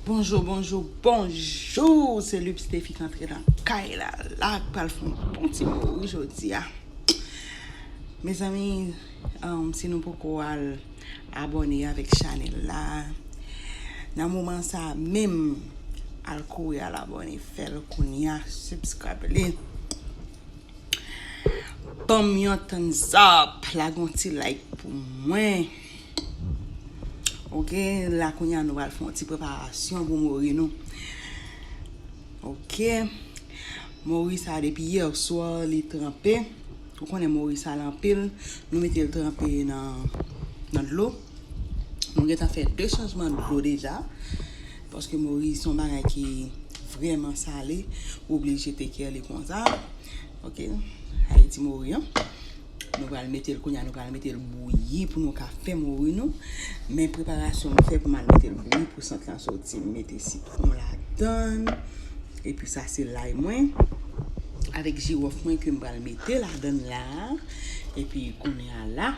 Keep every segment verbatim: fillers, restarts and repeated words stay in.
Bonjou, bonjou, bonjou! Se Lupstephie k antre nan kay la, la k pral fè yon bon ti mori jodi a. Mezanmi, um, si nou poko al abòne avèk chanèl la, nan moman sa menm, al kouri al abòne, fè l kounye a, subscribe li. Ban m yon thumbs up, lage yon ti like pou mwen. Ok, la kounye a nou pral fè yon ti preparasyon pou mori nou. Ok, mori sa depi yè swa li tranpe. Ou konnen mori sa la anpil, nou mete l tranpe nan, nan dlo. Nou gentan fè de chanjman dlo deja, paske mori se yon bagay ki vrèman sale, ou oblije take care li konsa. Ok, sa vle di mori an. Nou pral mete l kounye a, nou pral mete l bouyi pou nou ka fè mori nou. Men preparasyon m fè pou m al mete l bouyi pou sant lan soti. M mete sitwon ladan l. Epi sa se lay mwen avèk jiwòf mwen ke m pral mete ladan l la. Epi kounye a la,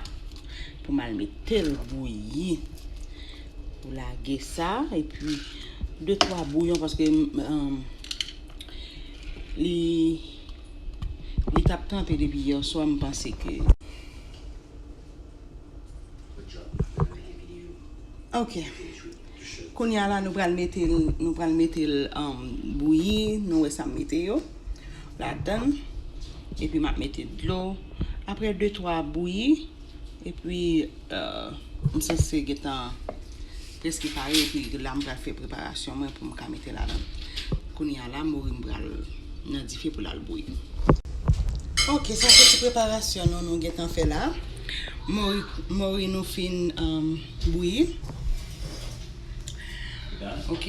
pou m al mete l bouyi. Ou lage sa, epi de twa bouyon, paske, um, li, li t ap tranpe depi yè swa, m panse ke. Ok. Kounye a la, nou pral mete l, nou pral mete l, um, bouyi, nou wè sa m mete yo ladan l. Epi m ap mete dlo. Apre de twa bouyi, epi, euh, m sanse gentan prèske pare, epi la m pral fè preparasyon mwen pou m ka mete ladan. Kounye a la, mori m pral nan dife pou l al bouyi. Ok, sa se ti preparasyon nou, nou gentan fè la. Mori, mori nou fin, um, bouyi. Ok.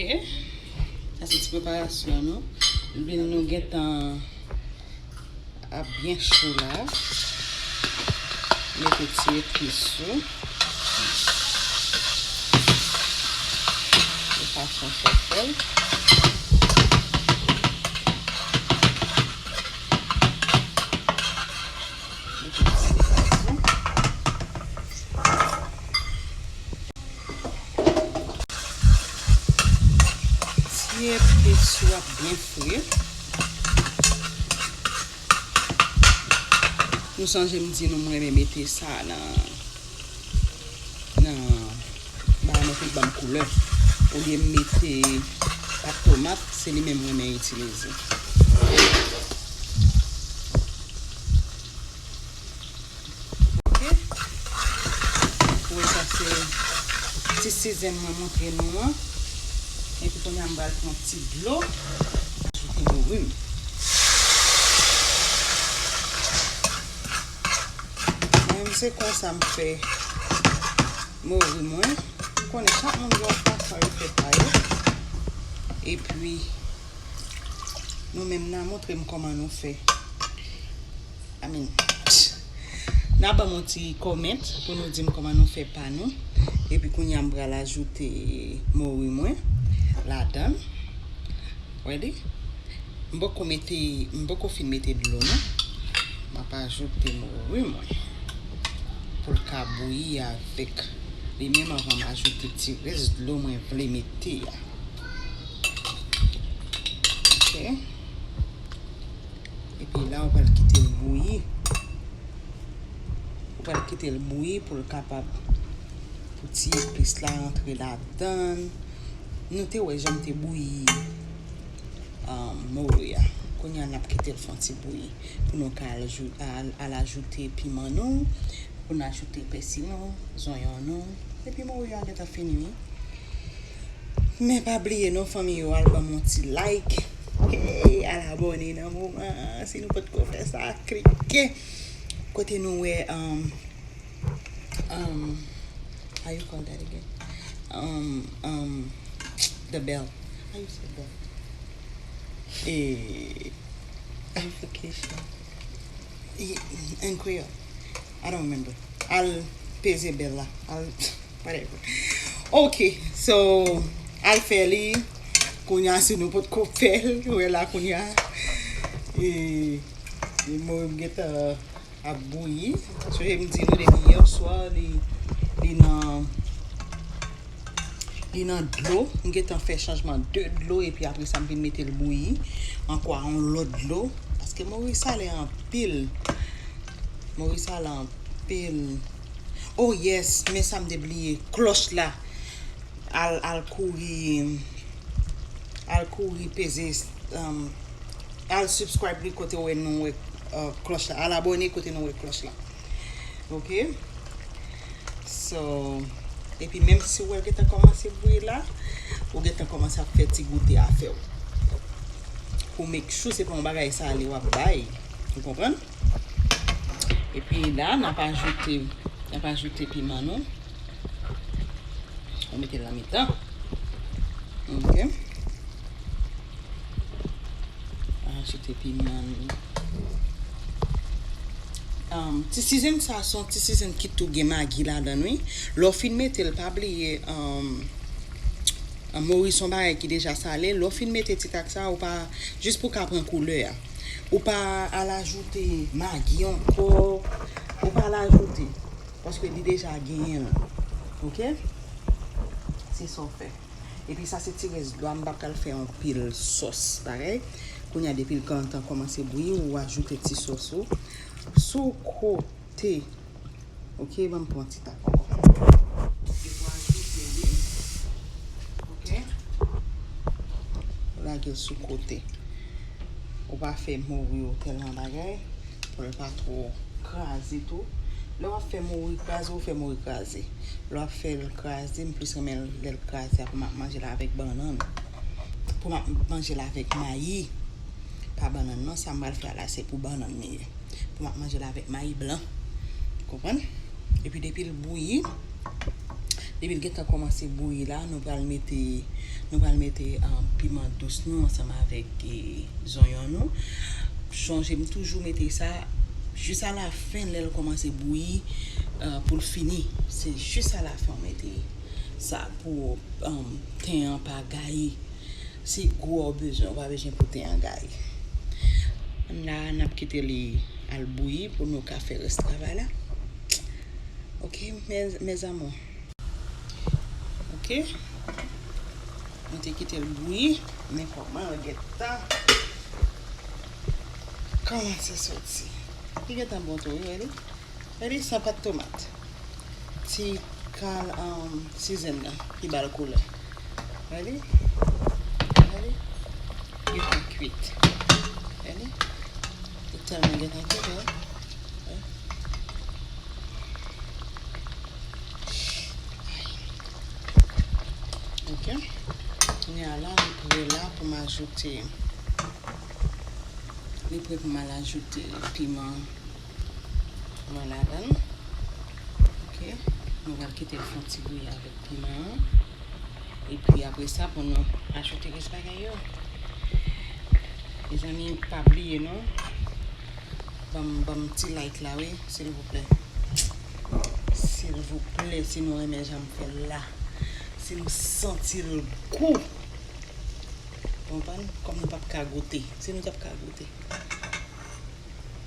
Sa se ti preparasyon nou. Lwil nou gentan ap byen cho la. Mete ti epis ou. De fason chèfèl. Mete ti epis ou. Ti epis yo ap byen fre. Nou sonje m di nou m renmen mete sa nan, nan bagay mwen pou l ban m koulè. Olye m mete pat tomat, se li menm m renmen itilize. Ok. Ou wè sa se ti season mwen montre nou an. Epi kounye a m pral pran ti dlo. Ajoute mori m. Mwen menm se konsa m fè mori mwen. Ou konnen chak moun gen yon fason yo fè pa yo. Epi nou menm n a montre m kòman nou fè. I mean, n a ban m yon ti comment pou nou di m kòman nou fè pa nou. Epi kounye a m pral ajoute mori mwen ladan l. Ready? M poko mete, m poko fin mete dlo non. M ap ajoute mori mwen pou l ka bouyi avèk li menm anvan m ajoute ti rès dlo mwen vle mete a. Ok. Epi la, ou pral kite l bouyi. Ou pral kite l bouyi pou l kapab, pou ti epis la rantre ladan l. Nou te wè jan m te bouyi, um, mori a. Kounye a, n ap kite l fè yon ti bouyi pou nou ka al, al, al ajoute piman nou, pou n ajoute pèsi nou, zonyon nou. Epi mori a gentan fini, wi. Men pa bliye non, fanmi yo, al ban m yon ti like. Hey, al abòne nan moman an, si nou potko fè sa, klike kote nou wè, um, um, how you call that again? Um, um, the bell. How you say bell? E, notification. E, en kreyòl. I don't remember. Al peze bèl la. Al, whatever. Ok, so, al fè li. Kounye a, si nou potko fè l, wè la kounye a. E, e mwen, m gentan ap bouyi. Sonje m di nou depi yè swa, li, li nan, Li nan dlo, m gentan fè chanjman de dlo, epi apre sa, m vin mete l bouyi ankò a yon lòt dlo, paske mori sale anpil. Mori sale anpil. Oh yes, men sa m te bliye, klòch la. Al, al kouri, al kouri peze, um, al subscribe li kote w wè nou wè, uh, klòch la. Al abòne kote nou wè klòch la. Ok? So, epi menm si w wè l gentan kòmanse bouyi la, ou gentan kòmanse ap fè ti goute afè w. Pou make sure se pa yon bagay sale w ap bay. Ou konprann? Epi la, n ap ajoute, n ap ajoute piman nou. Ou mete l nan mitan. Ok. Ajoute piman nou. Um, ti season sa, se yon ti season ki tou gen magi ladan l, wi. Lè w fin mete l, pa bliye, um, um, mori se yon bagay ki deja sale. Lè w fin mete ti tak sa, ou pa, jis pou ka pran koulè a. Ou pa al ajoute magi ankò. Ou pa al ajoute. Paske li deja genyen l. Ok? Se sa w fè. Epi sa se ti rès dlo a, m pa pral fè yon pil sòs bagay. Kounye a, depi l gentan kòmanse bouyi, ou ajoute ti sòs ou sou kote. Ok, ban m pran ti tak ankò. Epi w ajoute li. Ok. Ou lage l sou kote. Ou pa fè mori yo tèlman bagay. Pou l pa twò kraze tou. Lè w ap fè mori kraze, ou fè mori kraze. Lè w ap fè l kraze, m plis renmen l lè l kraze a pou m ap manje l avèk bannann. Pou m ap manje l avèk mayi. Pa bannann non, sa m pral fè a la, se pou bannann li ye. Pou m ap manje l avèk mayi blan. Konprann? Epi depi l bouyi, depi l gentan kòmanse bouyi la, nou pral mete, nou pral mete, um, piman dous nou ansanm avèk, e, zonyon nou. Chonje m toujou mete sa jis a la fen lè l kòmanse bouyi, uh, pou l fini. Se jis a la fen w mete sa pou, um, ten an pa gaye. Se gou a w bezwen, ou pa bezwen pou ten an gaye. La, n ap kite li al bouyi pou nou ka fè rès travay la. Ok, mes, mes amours. Ok. Nou te kite l bouyi, men kòman l gentan kòmanse soti. Li gentan bon tou, wi, gade. Gade, san pat tomat. Ti kal, um, season nan ki ba l koulè. Gade. Gade. Li pa kwit. Gade. Li tèlman gentan kwit, wi. Ok. Kounye a la, li pre la pou m ajoute. Li pre pou m al ajoute piman mwen ladan l. Ok. Nou pral kite l fè yon ti bouyi avèk piman an. Epi apre sa, pou nou ajoute rès bagay yo. Mezanmi, pa bliye non. Ban m, ban m ti like la, wi, silvouplè. Silvouplè, si nou renmen jan m fè l la. Si nou santi l gou. Konprann? Kòm nou p ap ka goute. Si nou t ap ka goute.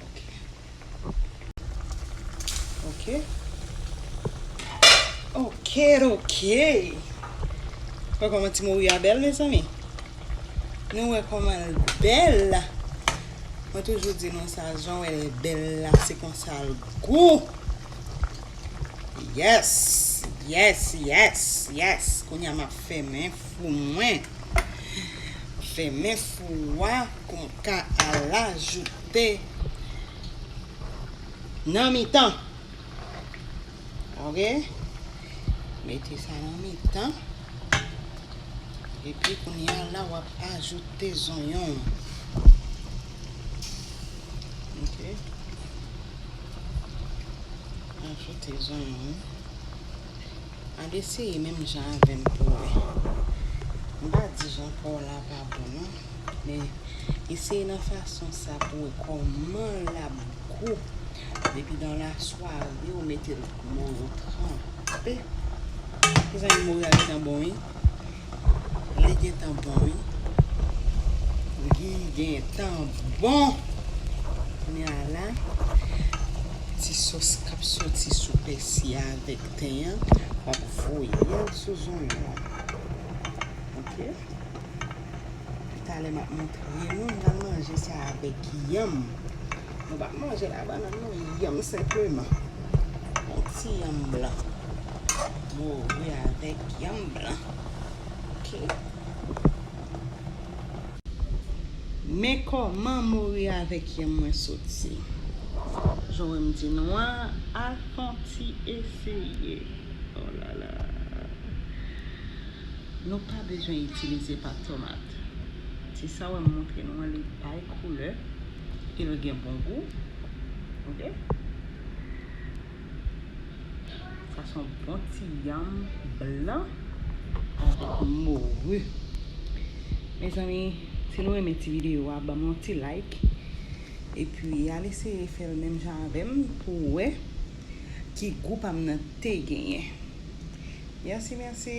Ok. Ok. Ok, ok. Wè kòman ti mori a bèl, mezanmi? Nou wè kòman l bèl. Mwen toujou di nou sa, jan w wè l bèl la, se konsa l gou. Yes, yes, yes, yes. Kounye a m ap fèmen fou mwen. Fèmen fou a pou m ka al ajoute nan mitan. Ok? Mete sa nan mitan. Epi kounye a la, w ap ajoute zonyon. Ok? Ajoute zonyon. Al eseye menm jan avè m pou w wè. M pa di jan pa w la pa bon non, men eseye nan fason sa pou w wè kòman l ap gou. Depi dan lasware, ou mete l mori tranpe. Mezanmi, mori a gentan bon, wi. Li gentan bon, wi. Li gentan bon. Kounye a la, ti sòs k ap soti sou pèsi a avèk ten an, w ap voye l sou zonyon an. Ok. Talè m ap montre nou, m pral manje sa avèk yanm. Nou p ap manje labann non, yanm senpleman. Yon ti yanm blan. Mori avèk yanm blan. Ok. Men kòman mori avèk yanm mwen soti. Jan w wè m di nou an, al fè yon ti eseye. Oh la la. Nou pa bezwen itilize pat tomat. Se sa w wè m montre nou an, li bay koulè e l gen bon gou. Ok? Sa se yon bon ti yanm blan avèk mori. Mezanmi, si nou renmen ti videyo a, ban m yon ti like. Epi, al eseye fè l menm jan avè m pou w wè ki gou pa m nan te genyen. Mèsi, mèsi.